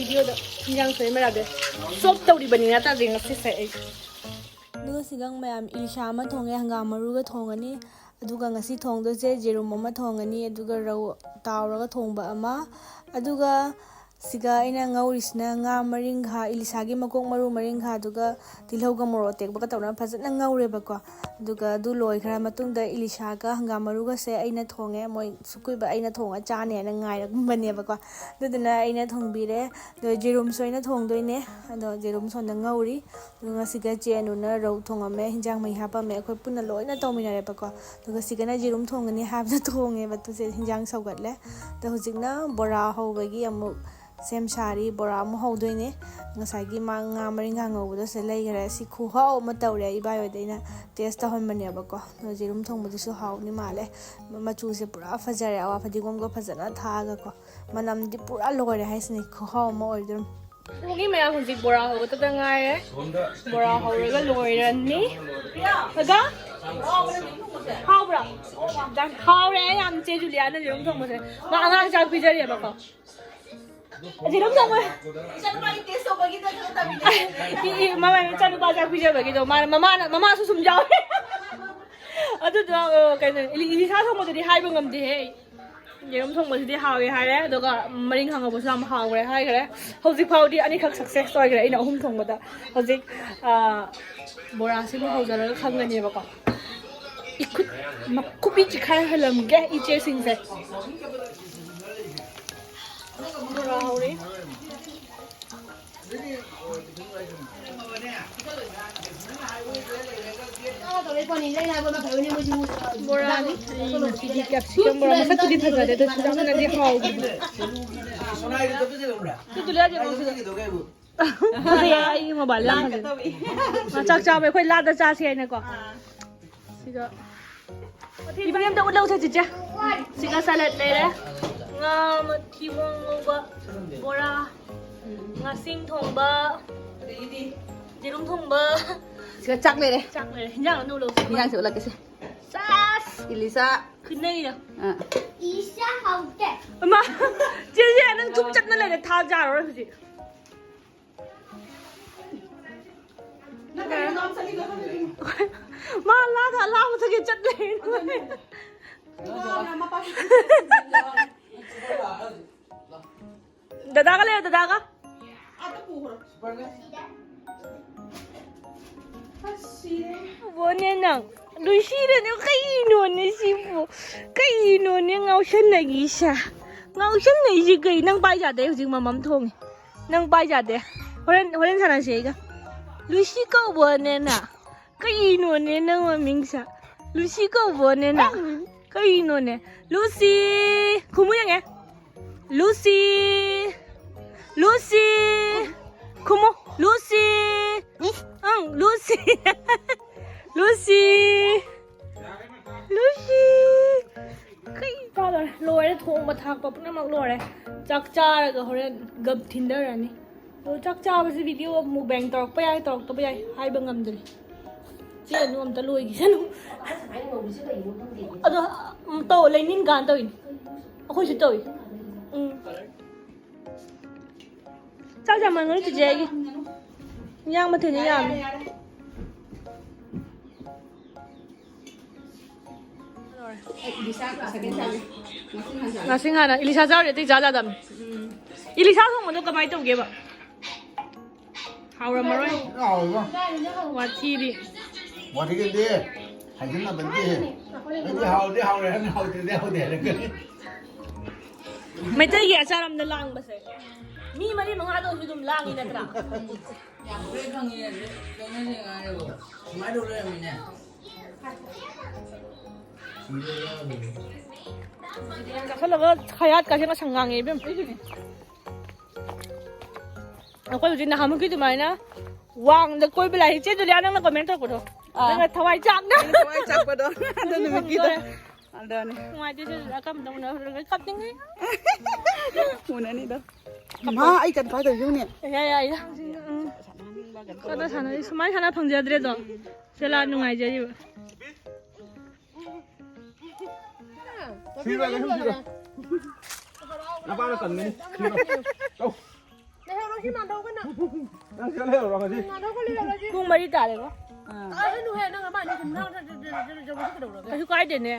ꯚꯤꯗꯤꯑꯣꯗ ꯏꯟꯖꯥꯡ ꯁꯦꯝꯕ ꯌꯥꯗꯦ꯫ ꯆꯣꯞ ꯇꯧꯔꯤꯕꯅꯤ ꯅꯠꯇ꯭ꯔꯗꯤ ꯉꯁꯤꯁꯦ ꯑꯩ꯫ ꯑꯗꯨꯒ ꯁꯤꯒ ꯃꯌꯥꯝ ꯏꯂꯤꯁꯥ ꯑꯃ ꯊꯣꯡꯉꯦ, ꯍꯪꯒꯥꯝ ꯃꯔꯨꯒ ꯊꯣꯡꯉꯅꯤ꯫ ꯑꯗꯨꯒ ꯉꯁꯤ ꯊꯣꯡꯗꯣꯏꯁꯦ ꯌꯦꯔꯨꯝ ꯑꯃ ꯊꯣꯡꯉꯅꯤ, ꯑꯗꯨꯒ ꯔꯧ ꯇꯥꯎꯔꯒ ꯊꯣꯡꯕ ꯑꯃ, ꯑꯗꯨꯒ ꯁꯤꯒ ꯑꯩꯅ ꯉꯧꯔꯤꯁꯤꯅ ꯉꯥ ꯃꯔꯤꯡꯈꯥ, ꯏꯂꯤꯁꯥꯒꯤ ꯃꯀꯣꯛ ꯃꯔꯨ ꯃꯔꯤꯡꯈꯥꯗꯨꯒ ꯇꯤꯜꯍꯧꯒ ꯃꯣꯔꯣꯛ ꯑꯇꯦꯛꯄꯒ ꯇꯧꯔꯒ ꯐꯖꯅ ꯉꯧꯔꯦꯕꯀꯣ꯫ ꯑꯗꯨꯒ ꯑꯗꯨ ꯂꯣꯏꯈ꯭ꯔ ꯃꯇꯨꯡꯗ ꯏꯂꯤꯁꯥꯒ ꯍꯪꯒꯥꯝ ꯃꯔꯨꯒꯁꯦ ꯑꯩꯅ ꯊꯣꯡꯉꯦ꯫ ꯃꯣꯏ ꯁꯨꯛ ꯀꯨꯏꯕ ꯑꯩꯅ ꯊꯣꯡꯉ ꯆꯥꯅꯦꯅ ꯉꯥꯏꯔꯝꯕꯅꯦꯕꯀꯣ꯫ ꯑꯗꯨꯗꯨꯅ ꯑꯩꯅ ꯊꯣꯡꯕꯤꯔꯦ꯫ ꯑꯗꯣ ꯌꯦꯔꯨꯝꯁꯨ ꯑꯩꯅ ꯊꯣꯡꯗꯣꯏꯅꯦ꯫ ꯑꯗꯣ ꯌꯦꯔꯨꯝ ꯁꯣꯝꯗ ꯉꯧꯔꯤ꯫ ꯑꯗꯨꯒ ꯉꯁꯤꯒ ꯆꯦ ꯑꯅꯨꯅ ꯔꯧ ꯊꯣꯡꯉꯝꯃꯦ, ꯍꯤꯟꯖꯥꯡ ꯃꯍꯤ ꯍꯥꯞꯄꯝꯃꯦ꯫ ꯑꯩꯈꯣꯏ ꯄꯨꯟꯅ ꯂꯣꯏꯅ ꯇꯧꯃꯤꯟꯅꯔꯦꯕꯀꯣ꯫ ꯑꯗꯨꯒ ꯁꯤꯒꯅ ꯌꯦꯔꯨꯝ ꯊꯣꯡꯒꯅꯤ ꯍꯥꯏꯕꯗ ꯊꯣꯡꯉꯦꯕ꯫ ꯑꯗꯨꯁꯦ ꯍꯤꯟꯖꯥꯡ ꯁꯧꯒꯠꯂꯦ꯫ ꯑꯗꯣ ꯍꯧꯖꯤꯛꯅ ꯕꯣꯔꯥ ꯍꯧꯕꯒꯤ ꯑꯃꯨꯛ ꯁꯦꯝ ꯁꯥꯔꯤ꯫ ꯕꯣꯔꯥ ꯑꯃꯨꯛ ꯍꯧꯗꯣꯏꯅꯦ꯫ ꯉꯁꯥꯏꯒꯤ ꯃꯥ ꯉꯥ ꯃꯔꯤꯡꯈꯥ ꯉꯧꯕꯗꯣ ꯁꯤꯗ ꯂꯩꯈꯔꯦ꯫ ꯁꯤ ꯈꯨꯍꯥꯎ ꯑꯃ ꯇꯧꯔꯦ꯫ ꯏꯕꯥꯏ ꯍꯣꯏꯗ ꯑꯩꯅ ꯇꯦꯁ ꯇꯧꯍꯟꯕꯅꯦꯕꯀꯣ꯫ ꯑꯗꯣ ꯌꯦꯔꯨꯝ ꯊꯣꯡꯕꯗꯨꯁꯨ ꯍꯥꯎꯅꯤ ꯃꯥꯜꯂꯦ꯫ ꯃꯆꯨꯁꯦ ꯄꯨꯔꯥ ꯐꯖꯔꯦ, ꯑꯋꯥ ꯐꯗꯤꯒꯣꯝꯒ ꯐꯖꯅ ꯊꯥꯛꯑꯒꯀꯣ꯫ ꯃꯅꯝꯗꯤ ꯄꯨꯔꯥ ꯂꯣꯏꯔꯦ ꯍꯥꯏꯁꯤꯅꯤ, ꯈꯨꯍꯥꯎ ꯑꯃ ꯑꯣꯏꯗꯣꯏꯅꯤ꯫ ꯄꯨꯡꯒꯤ ꯃꯌꯥꯝ ꯍꯧꯖꯤꯛ ꯕꯣꯔꯥ ꯍꯧꯒꯗꯕ ꯉꯥꯏꯔꯦ꯫ ꯕꯣꯔꯥ ꯍꯧꯔꯒ ꯂꯣꯏꯔꯅꯤ꯫ ꯑꯗ ꯍꯥꯎꯕ꯭ꯔꯥ? ꯌꯥꯝ ꯍꯥꯎꯔꯦ꯫ ꯑꯩ ꯌꯥꯝ ꯆꯦ ꯖꯨꯂꯤꯌꯥꯅ ꯌꯦꯔꯨꯝ ꯊꯣꯡꯕꯁꯦ꯫ ꯃꯥ ꯑꯉꯥꯡ ꯆꯥꯛ ꯄꯤꯖꯔꯤꯑꯕꯀꯣ꯫ ꯌꯦꯔꯨꯝ ꯊꯣꯡꯕ꯫ ꯏꯆꯥꯅꯨꯄꯥꯒꯤ ꯇꯦꯁ ꯇꯧꯕꯒꯤꯗ ꯈꯔ ꯇꯝꯕꯤꯔꯦ꯫ ꯏ, ꯏ, ꯃꯃꯥ ꯏꯆꯥꯅꯨꯄꯥ ꯆꯥꯛ ꯄꯤꯖꯕꯒꯤꯗꯣ ꯃꯥꯅ, ꯃꯃꯥꯅ, ꯃꯃꯥꯁꯨ ꯁꯨꯝ ꯌꯥꯎꯔꯦ꯫ ꯑꯗꯨꯗꯣ, ꯑ, ꯀꯩꯅꯣ, ꯏꯂꯤ-, ꯏꯂꯤꯁꯥ ꯊꯣꯡꯕꯗꯨꯗꯤ ꯍꯥꯏꯕ ꯉꯝꯗꯦꯍꯦ꯫ ꯌꯦꯔꯨꯝ ꯊꯣꯡꯕꯁꯤꯗꯤ ꯍꯥꯎꯋꯦ ꯍꯥꯏꯔꯦ, ꯑꯗꯨꯒ ꯃꯔꯤꯡꯈꯥ ꯉꯧꯕꯁꯨ ꯌꯥꯝ ꯍꯥꯎꯈ꯭ꯔꯦ ꯍꯥꯏꯈ꯭ꯔꯦ꯫ ꯍꯧꯖꯤꯛ ꯐꯥꯎꯗꯤ ꯑꯅꯤꯈꯛ ꯁꯛꯁꯦꯁ ꯑꯣꯏꯈ꯭ꯔꯦ, ꯑꯩꯅ ꯑꯍꯨꯝ ꯊꯣꯡꯕꯗ꯫ ꯍꯧꯖꯤꯛ, ꯑ, ꯕꯣꯔꯥꯁꯤꯃꯨꯛ ꯍꯧꯖꯔꯒ ꯈꯪꯒꯅꯦꯕꯀꯣ꯫ ꯏꯈꯨꯠ ꯃꯈꯨꯕꯤ ꯆꯤꯛꯈꯥꯏꯍꯜꯂꯝꯒꯦ ꯏꯆꯦꯁꯤꯡꯁꯦ꯫ ꯕꯣꯔꯥ ꯍꯧꯔꯤ꯫ ꯕꯣꯔꯥꯅꯤ꯫ ꯑꯩ ꯉꯁꯤꯗꯤ ꯀꯦꯞꯁꯤꯀꯝ ꯕꯣꯔꯥ꯫ ꯃꯁꯛꯄꯨꯗꯤ ꯐꯖꯗꯦ, ꯑꯗꯣ ꯆꯥꯃꯅꯗꯤ ꯍꯥꯎꯕꯅꯦ꯫ ꯁꯤ ꯗꯨꯂꯤꯌꯥ ꯌꯦꯡꯉꯣ ꯁꯤꯗ꯫ ꯐꯖꯩꯌꯦ, ꯑꯩꯒꯤ ꯃꯣꯕꯥꯏꯜ ꯌꯥꯝ ꯐꯖꯩ꯫ ꯃꯥ ꯆꯥꯛ ꯆꯥꯕ ꯑꯩꯈꯣꯏ ꯂꯥꯗ ꯆꯥꯁꯦ ꯍꯥꯏꯅꯀꯣ꯫ ꯁꯤꯗ ꯏꯕꯥꯅꯤ ꯑꯝꯇ ꯎꯠꯂꯧꯁꯦ ꯆꯤꯆꯦ꯫ ꯁꯤꯒ ꯁꯂꯠ ꯂꯩꯔꯦ꯫ ꯉꯥ ꯃꯊꯤꯕꯣꯡ ꯉꯧꯕ, ꯕꯣꯔꯥ, ꯉꯥꯁꯤꯡ ꯊꯣꯡꯕ, ꯌꯦꯔꯨꯝ ꯊꯣꯡꯕ꯫ ꯁꯤꯒ ꯆꯥꯛ ꯂꯩꯔꯦ꯫ ꯆꯥꯛ ꯂꯩꯔꯦ꯫ ꯍꯤꯟꯖꯥꯡ ꯑꯝꯇ ꯎꯠꯂꯧꯁꯦ꯫ ꯍꯤꯟꯖꯥꯡꯁꯦ ꯎꯠꯂꯛꯀꯦꯁꯦ꯫ ꯆꯥꯁ! ꯏꯂꯤꯁꯥ꯫ ꯀꯅꯩꯅ꯫ ꯑꯥ꯫ ꯏꯁꯥ ꯍꯥꯎꯇꯦ꯫ ꯑꯃ, ꯆꯦꯁꯦ ꯅꯪ ꯁꯨꯝ ꯆꯠꯅ ꯂꯩꯔꯦ, ꯊꯥ ꯆꯥꯔꯔꯣꯏ ꯍꯧꯖꯤꯛ꯫ ꯅꯪ ꯀꯩꯅꯣ ꯅꯝ ꯆꯠꯂꯤꯗꯣ ꯈꯪꯗꯦ꯫ ꯃꯥ ꯂꯥꯗ ꯂꯥ ꯃꯊꯛꯀꯤ ꯆꯠ ꯂꯩꯔꯦ꯫ ꯑꯗꯨꯅꯦ꯫ ꯃꯄꯥ ꯗꯗꯥꯒ ꯂꯩꯌꯣ, ꯗꯗꯥꯒ꯫ ꯑꯗ ꯄꯨꯈ꯭ꯔꯣ꯫ ꯕꯣꯅꯦ ꯅꯪ꯫ ꯂꯨꯁꯤꯗꯅꯦ, ꯀꯩꯅꯣꯅꯦ ꯁꯤꯕꯨ? ꯀꯩꯅꯣꯅꯦ ꯉꯥꯎꯁꯟꯅꯒꯤꯁꯦ? ꯉꯥꯎꯁꯟꯅꯩꯁꯤ ꯀꯩ? ꯅꯪ ꯄꯥꯏ ꯌꯥꯗꯦ, ꯍꯧꯖꯤꯛ ꯃꯃꯝ ꯊꯣꯡꯉꯦ꯫ ꯅꯪ ꯄꯥꯏ ꯌꯥꯗꯦ꯫ ꯍꯣꯔꯦꯟ, ꯍꯣꯔꯦꯟ ꯁꯥꯟꯅꯁꯤ ꯑꯩꯒ꯫ ꯂꯨꯁꯤ ꯀꯧꯕꯅꯦ ꯅꯪ꯫ ꯀꯩꯅꯣꯅꯦ ꯅꯪ ꯃꯃꯤꯡꯁꯦ? ꯂꯨꯁꯤ ꯀꯧꯕꯅꯦ ꯅꯪ꯫ ꯀꯩꯅꯣꯅꯦ? ꯂꯨꯁꯤ! ꯈꯨꯝꯃꯨ ꯌꯦꯡꯉꯦ꯫ ꯂꯨꯁꯤ! ꯂꯨꯁꯤ! ꯈꯨꯝꯃꯨ꯫ ꯂꯨꯁꯤ! ꯑꯪ, ꯂꯨꯁꯤ! ꯂꯨꯁꯤ! ꯂꯨꯁꯤ! ꯀꯩ ꯆꯥꯗꯣꯔꯦ? ꯂꯣꯏꯔꯦ, ꯊꯣꯡꯕ ꯊꯥꯛꯄ ꯄꯨꯝꯅꯃꯛ ꯂꯣꯏꯔꯦ꯫ ꯆꯥꯛ ꯆꯥꯔꯒ ꯍꯣꯔꯦꯟ ꯒꯞ ꯊꯤꯟꯗꯔꯅꯤ꯫ ꯑꯗꯣ ꯆꯥꯛ ꯆꯥꯕꯁꯤ video mukbang ꯇꯧꯔꯛꯄ ꯌꯥꯏ, ꯇꯧꯔꯛꯇꯕ ꯌꯥꯏ, ꯍꯥꯏꯕ ꯉꯝꯗ꯭ꯔꯤ꯫ ꯆꯦ ꯑꯗꯨ ꯑꯝꯇ ꯂꯣꯏꯈꯤꯁꯅꯨ꯫ ꯑꯗꯣ, ꯎꯝ, ꯇꯧ, ꯂꯩꯅꯤꯡ ꯀꯥꯟ ꯇꯧꯏꯅꯤ꯫ ꯑꯩꯈꯣꯏꯁꯨ ꯇꯧꯏ꯫ ꯎꯝ꯫ ꯆꯥꯛ ꯌꯥꯝꯃꯟꯒꯅꯤ ꯆꯤꯆꯦ ꯑꯩꯒꯤ꯫ ꯏꯟꯖꯥꯡ ꯃꯊꯦꯜꯗꯤ ꯌꯥꯝꯃꯦ꯫ ꯉꯁꯤ ꯍꯥꯟꯅ ꯏꯂꯤꯁꯥ ꯆꯥꯔꯨꯔꯦ, ꯑꯇꯩ ꯆꯥ ꯌꯥꯗꯕꯅꯤ꯫ ꯏꯂꯤꯁꯥ ꯊꯣꯡꯕꯗꯣ ꯀꯃꯥꯏꯅ ꯇꯧꯒꯦꯕ? ꯍꯥꯎꯔꯝꯃꯔꯣꯏ꯫ ꯍꯥꯎꯕ꯫ ꯋꯥꯊꯤꯗꯤ꯫ ꯋꯥꯊꯤꯗꯤ ꯍꯥꯏꯖꯤꯟꯅꯕꯗꯤ꯫ ꯑꯩꯗꯤ ꯍꯥꯎꯗꯤ ꯍꯥꯎꯔꯦ ꯍꯥꯏꯅ ꯍꯥꯎꯇ꯭ꯔꯗꯤ ꯍꯥꯎꯗꯦ ꯍꯥꯏꯔꯛꯀꯅꯤ꯫ ꯃꯩꯇꯩꯒꯤ ꯑꯆꯥꯔ ꯑꯃꯗ ꯂꯥꯡꯕꯁꯦ ꯃꯤ ꯃꯔꯤ ꯃꯉꯥꯗ ꯑꯣꯏꯔꯁꯨ ꯑꯗꯨꯝ ꯂꯥꯡꯉꯤ ꯅꯠꯇ꯭ꯔꯥ? ꯌꯥꯝ ꯀꯨꯏꯔꯦ ꯈꯪꯉꯤꯅꯦ, ꯂꯣꯏꯅꯁꯦ ꯉꯥꯏꯔꯦꯕꯣ꯫ ꯁꯨꯃꯥꯏꯅ ꯇꯧ ꯂꯩꯔꯝꯃꯤꯅꯦ꯫ ꯆꯥꯁꯜꯂꯒ ꯈꯌꯥꯠ ꯀꯥꯁꯦ ꯉꯁꯪ ꯉꯥꯡꯉꯦ ꯏꯕꯦꯝ꯫ ꯑꯩꯈꯣꯏ ꯍꯧꯖꯤꯛ ꯅꯍꯥꯟꯃꯨꯛꯀꯤ ꯑꯗꯨꯃꯥꯏꯅ ꯋꯥꯡꯗ ꯀꯣꯏꯕ ꯂꯥꯛꯏ꯫ ꯆꯦ ꯖꯨꯂꯤꯌꯥ, ꯅꯪꯅ comment ꯇꯧꯔꯛꯄꯗꯣ꯫ ꯑꯥ꯫ ꯅꯪꯅ ꯊꯋꯥꯏ ꯆꯥꯛꯅ꯫ ꯑꯩꯅ ꯊꯋꯥꯏ ꯆꯥꯛꯄꯗꯣ꯫ ꯑꯗꯨ ꯅꯨꯃꯤꯠꯀꯤꯗꯣ꯫ ꯐꯪꯗꯣꯔꯦ꯫ ꯑꯗꯨꯅꯦ꯫ ꯅꯨꯡꯉꯥꯏꯇꯦ, ꯆꯦ ꯖꯨꯂꯤꯌꯥ, ꯀꯞꯇꯤꯡꯉꯦ꯫ ꯎꯅꯅꯤꯗꯣ꯫ ꯃꯥ ꯑꯩ ꯀꯟ ꯐꯥꯏ ꯇꯧꯔꯤꯅꯦ꯫ ꯌꯥ, ꯌꯥ, ꯌꯥ꯫ ꯎꯝ꯫ ꯀꯟꯅ ꯁꯥꯟꯅꯔꯤ꯫ ꯁꯨꯃꯥꯏꯅ ꯁꯥꯟꯅ ꯐꯪꯖꯗ꯭ꯔꯦꯗꯣ꯫ ꯁꯦꯂꯥ ꯅꯨꯡꯉꯥꯏꯖꯔꯤꯕ꯫ ꯁꯤꯔꯣꯏ, ꯀꯩꯁꯨ ꯁꯤꯔꯣꯏ꯫ ꯅꯄꯥꯅ ꯀꯟꯒꯅꯤ꯫ ꯁꯤꯔꯣꯏ꯫ ꯇꯧ꯫ ꯂꯩꯍꯧꯔꯣ, ꯁꯤ ꯅꯥꯟꯊꯣꯛꯀꯅꯨ꯫ ꯅꯪ ꯁꯤꯗ ꯂꯩꯍꯧꯔꯣ ꯉꯁꯤ꯫ ꯅꯥꯟꯊꯣꯛꯀ ꯂꯩꯍꯧꯔꯣ, ꯁꯤ꯫ ꯄꯨꯡ ꯃꯔꯤ ꯇꯥꯔꯦꯀꯣ꯫ ꯑꯥ꯫ ꯀꯥꯏꯗꯅꯣꯍꯦ, ꯅꯪ ꯑꯃ ꯑꯅꯤ ꯁꯨꯝ ꯅꯥꯟꯊꯣꯛ-, ꯀꯩꯗꯧꯔꯒꯦ? ꯀꯩꯁꯨ ꯀꯥꯏꯗꯦꯅꯦ꯫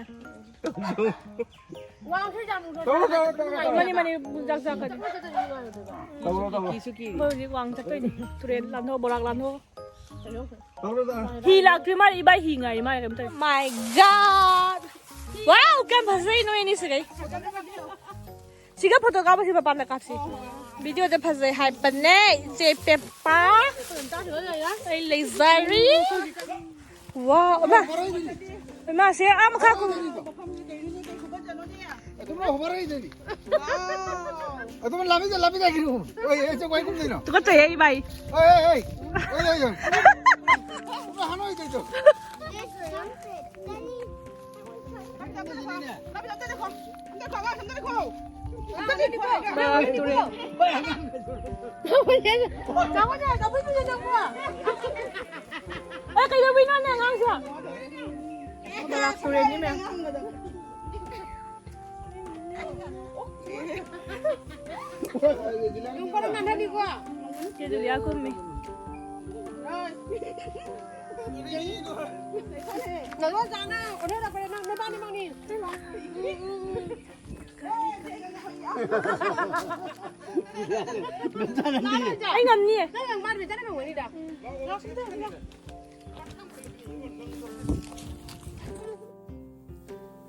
ꯋꯥꯡꯁꯨ ꯌꯥꯝ ꯎꯔꯣ꯫ ꯇꯧꯔꯣ, ꯇꯧꯔꯣ, ꯇꯧꯔꯣ, ꯇꯧꯔꯣ꯫ ꯃꯅꯤ, ꯃꯅꯤ, ꯆꯥꯛ ꯆꯥꯛꯀꯅꯤ꯫ ꯆꯠꯊꯣꯛ ꯆꯠꯊꯣꯛ ꯅꯨꯡꯉꯥꯏꯔꯣꯏꯗꯕ꯫ ꯇꯧꯔꯣ, ꯇꯧꯔꯣ꯫ ꯃꯣꯏ ꯍꯧꯖꯤꯛ ꯋꯥꯡ ꯆꯠꯇꯣꯏꯅꯦ꯫ ꯇꯨꯔꯦꯜ ꯂꯥꯟꯊꯣꯛ, ꯕꯣꯔꯥꯛ ꯂꯥꯟꯊꯣꯛ꯫ ꯇꯧꯔꯣ, ꯇꯧꯔꯣ꯫ ꯍꯤ ꯂꯥꯛꯇ꯭ꯔꯤ ꯃꯥꯜꯂꯦ, ꯏꯕꯥꯏ ꯍꯤ ꯉꯥꯏꯔꯤ ꯃꯥꯜꯂꯦ, ꯀꯩꯅꯣꯝ ꯇꯧꯔꯦ꯫ My God! Wow, ꯀꯌꯥꯝ ꯐꯖꯩ ꯅꯣꯏ ꯑꯅꯤ ꯁꯤꯒꯩ꯫ ꯁꯤꯒ ꯐꯣꯇꯣ ꯀꯥꯞꯄꯁꯤ ꯃꯄꯥꯟꯗ ꯀꯥꯞꯁꯤ꯫ ꯚꯤꯗꯤꯑꯣꯗ ꯐꯖꯩ ꯍꯥꯏꯕꯅꯦ, ꯏꯆꯦ ꯄꯦꯄꯥ꯫ ꯑꯩ ꯂꯩꯖꯔꯤ꯫ Wow, ꯏꯃꯥ꯫ ꯏꯃꯥ, ꯁꯦ ꯑꯥ ꯃꯈꯥ ꯀꯨꯝ-, ꯑꯗꯨꯝ ꯂꯥꯎ, ꯍꯣꯔꯛꯏꯗꯨꯗꯤ꯫ ꯑꯗꯨꯝ ꯂꯥꯝꯃꯤꯗ, ꯂꯥꯝꯃꯤꯗ ꯀꯩꯅꯣ꯫ ꯑꯣꯏ, ꯑꯩ ꯆꯠ ꯋꯥꯏ ꯀꯨꯝꯗꯣꯏꯅꯣ꯫ ꯇꯨꯀꯠꯆꯩꯍꯦ, ꯏꯕꯥꯏ꯫ ꯑꯣꯏ, ꯑꯣꯏ, ꯑꯣꯏ꯫ ꯑꯣꯏ, ꯑꯣꯏ, ꯑꯣꯏ꯫ ꯑꯗꯨꯝ ꯍꯥꯅꯣꯏꯗꯣꯏꯗꯣ꯫ ꯑꯦ, ꯀꯩꯗꯧꯕꯤꯅꯣꯅꯦ ꯑꯉꯥꯡꯁꯦ? ꯕꯔꯥꯛ ꯇꯨꯔꯦꯜꯅꯤ ꯃꯌꯥꯝ꯫ ꯆꯦ ꯖꯨꯂꯤꯌꯥ ꯀꯨꯝꯃꯤ꯫ ꯅꯪꯉꯣꯟ ꯆꯥꯅ ꯑꯣꯟꯊꯣꯔꯛꯄꯗ ꯅꯪ ꯅꯕꯥꯅꯤꯃꯛꯅꯤ꯫ ꯑꯩ ꯉꯝꯅꯤꯌꯦ꯫ ꯅꯪ ꯉꯝ ꯃꯥꯟꯕ ꯆꯠꯅ ꯉꯝꯒꯅꯤꯗ꯫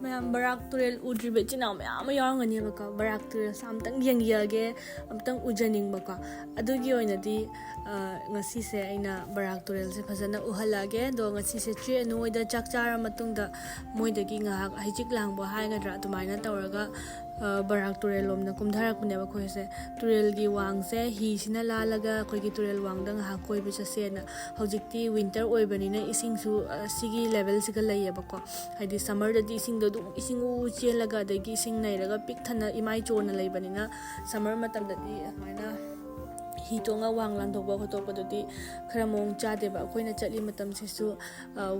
ꯃꯌꯥꯝ ꯕꯔꯥꯛ ꯇꯨꯔꯦꯜ ꯎꯗ꯭ꯔꯤꯕ ꯏꯆꯤꯟ ꯏꯅꯥꯎ ꯃꯌꯥꯝ ꯑꯃ ꯌꯥꯎꯔꯝꯒꯅꯦꯕꯀꯣ꯫ ꯕꯔꯥꯛ ꯇꯨꯔꯦꯜꯁꯦ ꯑꯝꯇꯪ ꯌꯦꯡꯖꯒꯦ, ꯑꯝꯇꯪ ꯎꯖꯅꯤꯡꯕꯀꯣ꯫ ꯑꯗꯨꯒꯤ ꯑꯣꯏꯅꯗꯤ, ꯑ, ꯉꯁꯤꯁꯦ ꯑꯩꯅ ꯕꯔꯥꯛ ꯇꯨꯔꯦꯜꯁꯦ ꯐꯖꯅ ꯎꯍꯜꯂꯛꯑꯒꯦ꯫ ꯑꯗꯣ ꯉꯁꯤꯁꯦ ꯆꯦ ꯑꯅꯨ ꯍꯣꯏꯗ ꯆꯥꯛ ꯆꯥꯔ ꯃꯇꯨꯡꯗ ꯃꯣꯏꯗꯒꯤ ꯉꯥꯏꯍꯥꯛ ꯍꯩꯆꯤꯛ ꯂꯥꯡꯕ ꯍꯥꯏꯒꯗ꯭ꯔꯥ, ꯑꯗꯨꯃꯥꯏꯅ ꯇꯧꯔꯒ, ꯑ, ꯕꯔꯥꯛ ꯇꯨꯔꯦꯜ ꯂꯣꯝꯗ ꯀꯨꯝꯊꯔꯛꯄꯅꯦꯕ ꯑꯩꯈꯣꯏꯁꯦ꯫ ꯇꯨꯔꯦꯜꯒꯤ ꯋꯥꯡꯁꯦ ꯍꯤꯁꯤꯅ ꯂꯥꯜꯂꯒ ꯑꯩꯈꯣꯏꯒꯤ ꯇꯨꯔꯦꯜ ꯋꯥꯡꯗ ꯉꯥꯏꯍꯥꯛ ꯀꯣꯏꯕ ꯆꯠꯁꯦꯅ꯫ ꯍꯧꯖꯤꯛꯇꯤ ꯋꯤꯟꯇꯔ ꯑꯣꯏꯕꯅꯤꯅ ꯏꯁꯤꯡꯁꯨ, ꯑ, ꯁꯤꯒꯤ ꯂꯦꯚꯦꯜꯁꯤꯒ ꯂꯩꯌꯦꯕꯀꯣ꯫ ꯍꯥꯏꯗꯤ ꯁꯝꯃꯔꯗꯗꯤ ꯏꯁꯤꯡꯗꯣ ꯑꯗꯨꯝ ꯏꯁꯤꯡ ꯎ ꯎ ꯆꯦꯜꯂꯒ, ꯑꯗꯒꯤ ꯏꯁꯤꯡ ꯅꯩꯔꯒ ꯄꯤꯛ ꯊꯟꯅ ꯏꯃꯥꯏ ꯆꯣꯟꯅ ꯂꯩꯕꯅꯤꯅ, ꯁꯝꯃꯔ ꯃꯇꯝꯗꯗꯤ ꯑꯗꯨꯃꯥꯏꯅ ꯍꯤ ꯇꯣꯡꯉ ꯋꯥꯡ ꯂꯥꯟꯊꯣꯛꯄ ꯈꯣꯠꯇꯣꯛꯄꯗꯨꯗꯤ ꯈꯔ ꯃꯑꯣꯡ ꯆꯥꯗꯦꯕ꯫ ꯑꯩꯈꯣꯏꯅ ꯆꯠꯂꯤ ꯃꯇꯝꯁꯤꯁꯨ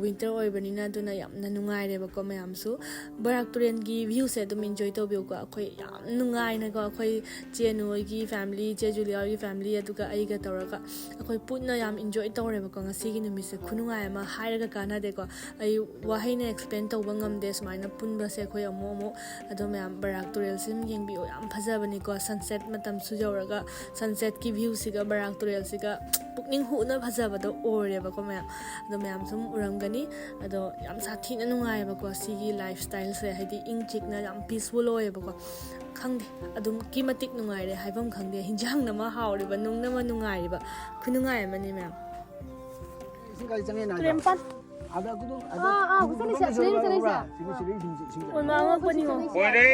ꯋꯤꯟꯇꯔ ꯑꯣꯏꯕꯅꯤꯅ, ꯑꯗꯨꯅ ꯌꯥꯝꯅ ꯅꯨꯡꯉꯥꯏꯔꯦꯕꯀꯣ ꯃꯌꯥꯝꯁꯨ꯫ ꯕꯔꯥꯛ ꯇꯨꯔꯦꯜꯒꯤ ꯚ꯭ꯌꯨꯁꯦ ꯑꯗꯨꯝ ꯏꯟꯖꯣꯏ ꯇꯧꯕꯤꯌꯨꯀꯣ꯫ ꯑꯩꯈꯣꯏ ꯌꯥꯝ ꯅꯨꯡꯉꯥꯏꯅꯀꯣ, ꯑꯩꯈꯣꯏ ꯆꯦ ꯅꯨ ꯍꯣꯏꯒꯤ ꯐꯦꯃꯤꯂꯤ, ꯆꯦ ꯖꯨꯂꯤꯌꯥ ꯍꯣꯏꯒꯤ ꯐꯦꯃꯤꯂꯤ, ꯑꯗꯨꯒ ꯑꯩꯒ ꯇꯧꯔꯒ ꯑꯩꯈꯣꯏ ꯄꯨꯟꯅ ꯌꯥꯝ ꯏꯟꯖꯣꯏ ꯇꯧꯔꯦꯕꯀꯣ꯫ ꯉꯁꯤꯒꯤ ꯅꯨꯃꯤꯠꯁꯦ ꯈꯨꯅꯨꯡꯉꯥꯏ ꯑꯃ ꯍꯥꯏꯔꯒ ꯀꯥꯟꯅꯗꯦꯀꯣ꯫ ꯑꯩ ꯋꯥꯍꯩꯅ ꯑꯦꯛꯁꯄ꯭ꯂꯦꯟ ꯇꯧꯕ ꯉꯝꯗꯦ ꯁꯨꯃꯥꯏꯅ ꯄꯨꯟꯕꯁꯦ ꯑꯩꯈꯣꯏ ꯑꯃꯨꯛ ꯑꯃꯨꯛ꯫ ꯑꯗꯣ ꯃꯌꯥꯝ ꯕꯔꯥꯛ ꯇꯨꯔꯦꯜꯁꯤ ꯑꯗꯨꯝ ꯌꯦꯡꯕꯤꯌꯨ, ꯌꯥꯝ ꯐꯖꯕꯅꯤꯀꯣ꯫ ꯁꯟꯁꯦꯠ ꯃꯇꯝꯁꯨ ꯌꯧꯔꯒ ꯁꯟꯁꯦꯠꯀꯤ ꯚ꯭ꯌꯨꯁꯤꯒ ꯕꯔꯥꯛ ꯇꯨꯔꯦꯜꯁꯤꯒ ꯄꯨꯛꯅꯤꯡ ꯍꯨꯅ ꯐꯖꯕꯗꯣ ꯑꯣꯏꯔꯦꯕꯀꯣ ꯃꯌꯥꯝ꯫ ꯑꯗꯣ ꯃꯌꯥꯝꯁꯨ ꯑꯗꯨꯝ ꯎꯔꯝꯒꯅꯤ꯫ ꯑꯗꯣ ꯌꯥꯝ ꯁꯥꯊꯤꯅ ꯅꯨꯡꯉꯥꯏꯌꯦꯕꯀꯣ ꯁꯤꯒꯤ ꯂꯥꯏꯐ ꯁ꯭ꯇꯥꯏꯜꯁꯦ, ꯍꯥꯏꯗꯤ ꯏꯪ ꯆꯤꯛꯅ ꯌꯥꯝ ꯄꯤꯁꯐꯨꯜ ꯑꯣꯏꯌꯦꯕꯀꯣ꯫ ꯈꯪꯗꯦ, ꯑꯗꯨꯝꯀꯤ ꯃꯇꯤꯛ ꯅꯨꯡꯉꯥꯏꯔꯦ, ꯍꯥꯏꯐꯝ ꯈꯪꯗꯦ꯫ ꯍꯤꯟꯖꯥꯡꯅ ꯑꯃ ꯍꯥꯎꯔꯤꯕ, ꯅꯨꯡꯅ ꯑꯃ ꯅꯨꯡꯉꯥꯏꯔꯤꯕ, ꯈꯨꯅꯨꯡꯉꯥꯏ ꯑꯃꯅꯤ ꯃꯌꯥꯝ꯫ ꯏꯁꯤꯡ ꯀꯥꯏ ꯆꯪꯉꯦ ꯅꯥꯏꯗꯣ? ꯇꯨꯔꯦꯟ ꯃꯄꯥꯟ꯫ ꯑꯗ ꯑꯗꯨ, ꯑꯗ ꯑꯥ, ꯑꯥ, ꯑꯗꯨ ꯆꯠꯂꯤꯁꯦ, ꯑꯗꯨꯝ ꯆꯠꯂꯤꯁꯦ, ꯁꯤꯗ ꯆꯠꯂꯤꯁꯦ, ꯂꯩꯍꯧꯕ꯭ꯔꯥ? ꯆꯠꯂꯤꯁꯦ꯫ ꯁꯤꯒꯤ, ꯁꯤꯒꯤ ꯏꯁꯤꯡꯁꯦ, ꯏꯁꯤꯡꯁꯦ꯫ ꯑꯣꯏꯃꯥ ꯑꯉꯛꯄꯅꯤꯉꯣ꯫ ꯂꯣꯏꯔꯦ꯫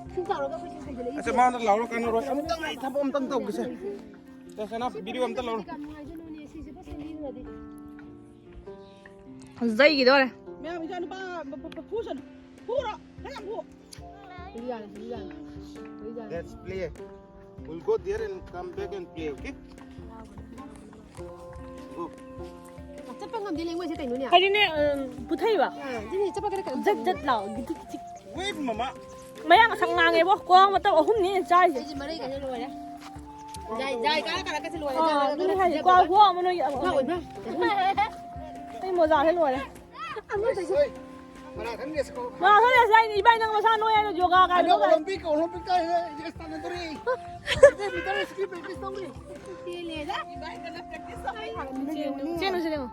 ꯏꯁꯤꯡ ꯆꯥꯎꯔꯒ ꯑꯩꯈꯣꯏ ꯁꯤꯗ ꯍꯩꯖꯤꯜꯂꯛꯏꯁꯦ꯫ ꯑꯁ, ꯃꯥꯅ ꯂꯥꯎꯔ ꯀꯥꯟꯅꯔꯣꯏ꯫ ꯑꯃꯨꯛꯇꯪ ꯑꯩ ꯊꯕꯛ ꯑꯃꯇꯪ ꯇꯧꯒꯦꯁꯦ꯫ ꯇꯁꯅꯥ, ꯚꯤꯗꯤꯑꯣ ꯑꯝꯇ ꯂꯧꯔꯣ꯫ ꯐꯖꯩꯒꯤꯗꯣꯔꯦ꯫ ꯃꯌꯥꯝ ꯏꯆꯥ ꯅꯨꯄꯥ ꯐꯨꯁꯅꯨ꯫ ꯐꯨꯔꯣ꯫ ꯈꯔ ꯌꯥꯝ ꯐꯨ꯫ Let's play. We'll go there and come back and play, okay? Go. ꯆꯠꯄ ꯉꯝꯗꯦ ꯂꯦꯡꯉꯣꯏꯁꯦ ꯀꯩꯅꯣꯅꯦ? ꯀꯔꯤꯅꯦ, ꯎꯝ, ꯄꯨꯊꯩꯕ? ꯑꯥ, ꯑꯗꯨꯅꯦ, ꯆꯠꯄ ꯀꯔꯤ ꯀꯔꯤ ꯖꯠ ꯖꯠ ꯂꯥꯎ꯫ ꯒꯤꯗꯤꯛ ꯒꯤꯗꯤꯛ꯫ Wait, mama. ꯃꯌꯥꯡ ꯑꯁꯪ ꯉꯥꯡꯉꯦꯕꯣ꯫ ꯀ꯭ꯋꯥ ꯃꯇꯝ ꯑꯍꯨꯝꯅꯤ ꯑꯩꯅ ꯆꯥꯔꯤꯁꯦ꯫ ꯑꯩꯁꯦ ꯃꯔꯩ ꯀꯩꯅꯣ ꯂꯣꯏꯔꯦ꯫ ꯖꯥꯏ, ꯖꯥꯏ ꯀꯥꯔ ꯀꯥꯔꯛꯀꯁꯦ ꯂꯣꯏꯔꯦ꯫ ꯑꯥ, ꯖꯥꯏ ꯑꯗꯨꯅꯦ ꯍꯥꯏꯁꯦ꯫ ꯀ꯭ꯋꯥ ꯈꯨꯍꯥꯎ ꯑꯃ ꯅꯣꯏ꯫ ꯏꯃꯥ ꯑꯣꯏꯃ꯫ ꯑꯩ ꯃꯣꯖꯥꯁꯦ ꯂꯣꯏꯔꯦ꯫ ꯑꯃꯗꯁꯨ꯫ ꯃꯔꯥ ꯈꯪꯗꯦ ꯁꯤꯀꯣ꯫ ꯃꯔꯥ ꯈꯪꯗꯦ ꯁꯤ ꯑꯩ ꯏꯕꯥꯏ ꯅꯪ ꯃꯁꯥ ꯅꯣꯏ ꯍꯥꯏꯅ ꯌꯣꯒꯥ ꯀꯥꯏꯅ ꯑꯗꯣ ꯇꯧ ꯂꯩ꯫ ꯑꯣꯂꯤꯝꯄꯤꯛ, ꯑꯣꯂꯤꯝꯄꯤꯛꯇ ꯍꯦꯛ ꯁꯥꯟꯅꯗꯣꯔꯤ꯫ ꯍꯧꯖꯤꯛ ꯃꯤꯇꯔ ꯏꯁꯀꯤꯞ ꯄ꯭ꯔꯦꯛꯇꯤꯁ ꯇꯧꯔꯤ꯫ ꯆꯦꯜꯂꯦꯗ꯫ ꯏꯕꯥꯏ ꯀꯟꯅ ꯄ꯭ꯔꯦꯛꯇꯤꯁ ꯇꯧꯔꯤ꯫ ꯆꯦꯜꯂꯨ, ꯆꯦꯜꯂꯨ, ꯆꯦꯜꯂꯨ꯫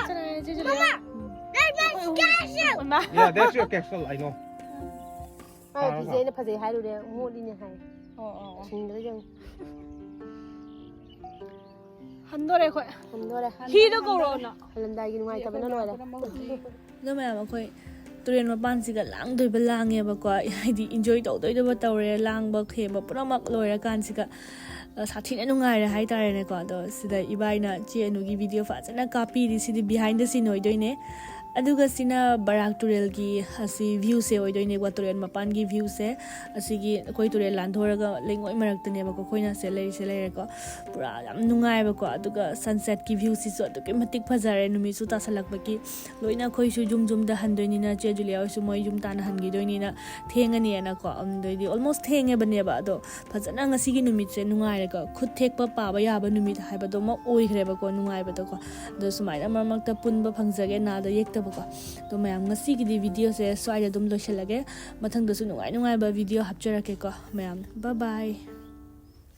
ꯆꯦꯜꯂꯨ, ꯆꯦꯜꯂꯨ, ꯆꯦꯜꯂꯨ꯫ ꯃꯃꯥ, that's my castle. ꯃꯃꯥ꯫ Yeah, that's your castle, I know꯫ ꯃꯥꯏ ꯐꯤꯁꯦ ꯑꯩꯅ ꯐꯖꯩ ꯍꯥꯏꯔꯨꯔꯦ, ꯃꯣꯠꯂꯤꯅꯦ ꯍꯥꯏ꯫ ꯑꯣ, ꯑꯣ, ꯑꯣ꯫ ꯁꯤꯡꯗ꯭ꯔꯥ ꯌꯦꯡꯉꯨ꯫ ꯍꯟꯗꯣꯔꯦ ꯑꯩꯈꯣꯏ꯫ ꯍꯟꯗꯣꯔꯦ꯫ ꯍꯤꯗꯣ ꯀꯧꯔꯛꯑꯣꯅ꯫ ꯍꯜꯂꯝꯗꯥꯏꯒꯤ ꯅꯨꯡꯉꯥꯏꯇꯕꯅ ꯂꯣꯏꯔꯦ꯫ ꯑꯗꯣ ꯃꯌꯥꯝ ꯑꯩꯈꯣꯏ ꯇꯨꯔꯦꯜ ꯃꯄꯥꯟꯁꯤꯒ ꯂꯥꯡꯗꯣꯏꯕ ꯂꯥꯡꯉꯦꯕꯀꯣ, ꯍꯥꯏꯗꯤ ꯏꯟꯖꯣꯏ ꯇꯧꯗꯣꯏꯗꯕ ꯇꯧꯔꯦ, ꯂꯥꯡꯕ ꯈꯦꯝꯕ ꯄꯨꯝꯅꯃꯛ ꯂꯣꯏꯔꯀꯥꯟꯁꯤꯒ, ꯑ, ꯁꯥꯊꯤꯅ ꯅꯨꯡꯉꯥꯏꯔꯦ ꯍꯥꯏꯇꯥꯔꯦꯅꯦꯀꯣ꯫ ꯑꯗꯣ ꯁꯤꯗ ꯏꯕꯥꯏꯅ ꯆꯦ ꯑꯅꯨꯒꯤ ꯚꯤꯗꯤꯑꯣ ꯐꯖꯅ ꯀꯥꯞꯄꯤꯔꯤ꯫ ꯁꯤꯗꯤ behind the scene ꯑꯣꯏꯗꯣꯏꯅꯦ꯫ ꯑꯗꯨꯒ ꯁꯤꯅ ꯕꯔꯥꯛ ꯇꯨꯔꯦꯜꯒꯤ ꯑꯁꯤ viewꯁꯦ ꯑꯣꯏꯗꯣꯏꯅꯦꯀꯣ, ꯇꯨꯔꯦꯜ ꯃꯄꯥꯟꯒꯤ viewꯁꯦ꯫ ꯑꯁꯤꯒꯤ ꯑꯩꯈꯣꯏ ꯇꯨꯔꯦꯜ ꯂꯥꯟꯊꯣꯔꯒ ꯂꯩꯉꯣꯏ ꯃꯔꯛꯇꯅꯦꯕꯀꯣ ꯑꯩꯈꯣꯏꯅ ꯁꯦ ꯂꯩꯔꯤꯁꯦ ꯂꯩꯔꯦꯀꯣ꯫ ꯄꯨꯔꯥ ꯌꯥꯝ ꯅꯨꯡꯉꯥꯏꯕꯀꯣ꯫ ꯑꯗꯨꯒ sunsetꯀꯤ viewꯁꯤꯁꯨ ꯑꯗꯨꯛꯀꯤ ꯃꯇꯤꯛ ꯐꯖꯔꯦ꯫ ꯅꯨꯃꯤꯠꯁꯨ ꯇꯥꯁꯜꯂꯛꯄꯒꯤ ꯂꯣꯏꯅ ꯑꯩꯈꯣꯏꯁꯨ ꯌꯨꯝ ꯌꯨꯝꯗ ꯍꯟꯗꯣꯏꯅꯤꯅ, ꯆꯦ ꯖꯨꯂꯤꯌꯥ ꯍꯣꯏꯁꯨ ꯃꯣꯏ ꯌꯨꯝ ꯇꯥꯟꯅ ꯍꯟꯈꯤꯗꯣꯏꯅꯤꯅ ꯊꯦꯡꯉꯅꯤꯅꯀꯣ꯫ ꯑꯗꯩꯗꯤ almost ꯊꯦꯡꯉꯦꯕꯅꯦꯕ꯫ ꯑꯗꯣ ꯐꯖꯅ ꯉꯁꯤꯒꯤ ꯅꯨꯃꯤꯠꯁꯦ ꯅꯨꯡꯉꯥꯏꯔꯦꯀꯣ꯫ ꯈꯨꯠ ꯊꯦꯛꯄ ꯄꯥꯕ ꯌꯥꯕ ꯅꯨꯃꯤꯠ ꯍꯥꯏꯕꯗꯣ ꯑꯃ ꯑꯣꯏꯈ꯭ꯔꯦꯕꯀꯣ, ꯅꯨꯡꯉꯥꯏꯕꯗꯣꯀꯣ꯫ ꯑꯗꯣ ꯁꯨꯃꯥꯏꯅ ꯃꯔꯛ ꯃꯔꯛꯇ ꯄꯨꯟꯕ ꯐꯪꯖꯒꯦ, ꯅꯥꯗ ꯌꯦꯛꯇꯕꯀꯣ꯫ ꯑꯗꯣ ꯃꯌꯥꯝ, ꯉꯁꯤꯒꯤꯗꯤ videoꯁꯦ ꯁ꯭ꯋꯥꯏꯗ ꯑꯗꯨꯝ ꯂꯣꯏꯁꯤꯜꯂꯒꯦ꯫ ꯃꯊꯪꯗꯁꯨ ꯅꯨꯡꯉꯥꯏ ꯅꯨꯡꯉꯥꯏꯕ video ꯍꯥꯞꯆꯔꯛꯀꯦꯀꯣ ꯃꯌꯥꯝ꯫ Bye bye꯫